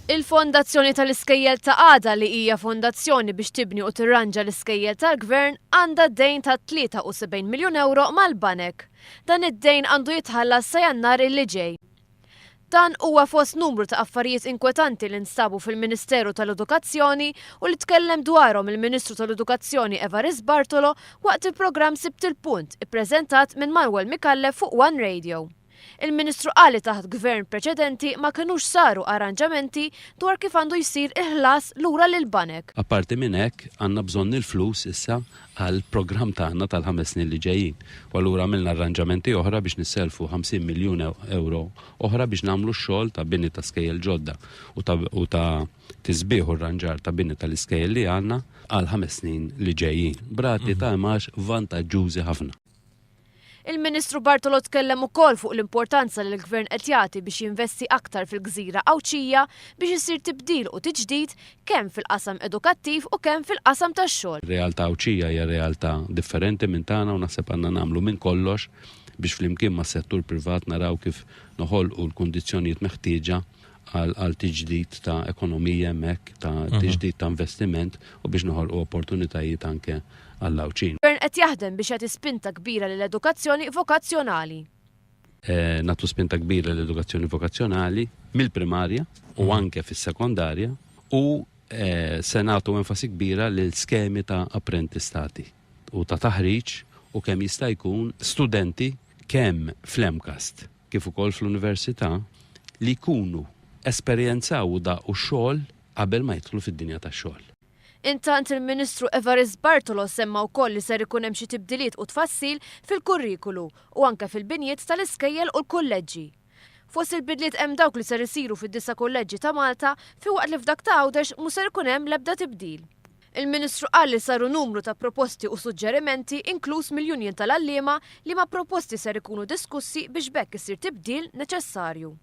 Il-Fondazzjoni tal-Iskejjel ta' Għada li hija fondazzjoni biex tibni u tirranġa l-iskejjel tal-Gvern għandha dejn ta' 73 miljun ewro mal-banek. Dan id-dejn għandu jitħallas sa Jannar illi ġej. Dan huwa fost numru ta' affarijiet inkwetanti li nstabu fil-Ministeru tal-Edukazzjoni u li tkellem dwarhom il-Ministru tal-Edukazzjoni Evarist Bartolo waqt il-programm Sibt il-Punt ippreżentat minn Manuel Micallef fuq One Radio. Il-Ministru qal li taħt Gvern preċedenti ma kinux saru arranġamenti dwar kif għandu jsir il-ħlas lura lill-banek. Apparti minn hekk, għandna bżonn il-flus issa għall-programm tagħna tal-ħames snin li ġejjin. U allura għamilna arranġamenti oħra biex nisselfu 50 miljun ewro oħra biex nagħmlu x-xogħol ta' bini ta' skejjel ġodda u ta' u ta' tisbiħ u rranġar ta' bini tal-iskejjel li għandna għall-ħames snin li ġejjin b'rati ta' imgħax vantaġġużi ħafna. Il-Ministru Bartolo tkellem ukoll fuq l-importanza li l-Gvern qed jagħti biex jinvesti aktar fil-gżira Għawdxija biex isir tibdil u tiġdid kemm fil-qasam edukattiv u kemm fil-qasam tax-xogħol. Ir-realtà Għawdxija hija realtà differenti minn tagħna u naħseb għandna nagħmlu minn kollox biex flimkien mas-settur privat naraw kif noħolqu l-kundizzjonijiet meħtieġa għal tiġdid ta' ekonomija hemmhekk, ta' tiġdid ta' investiment u biex noħolqu opportunitajiet anke għall-Għawdxin. Gvern qed jaħdem biex jagħti spinta kbira lill-edukazzjoni vokazzjonali. Nagħtu spinta kbira lill-edukazzjoni vokazzjonali mill-primarja u anke fis-sekondarja u se nagħtu enfasi kbira lil skemi ta' apprentistati u ta' taħriġ u kemm jista' jkun studenti kemm fl-MCAST kif ukoll fl-università li jkunu esperjenzaw u daqu x-xogħol qabel ma jidħlu fid-dinja tax-xogħol. Intant il-Ministru Evarist Bartolo semma wkoll li ser ikun hemm xi tibdiliet u tfassil fil-kurrikulu u anke fil-binjiet tal-iskejjel u l-kulleġġi. Fost il-bidliet hemm dawk li ser isiru fid-disa' kulleġġi ta' Malta filwaqt li f'dak ta' Għawdex mhu ser ikun hemm l-ebda tibdil. Il-Ministru qal li saru numru ta' proposti u suġġerimenti inkluż mill-Union tal-Għalliema liema proposti ser ikunu diskussi biex b'hekk isir tibdil neċessarju.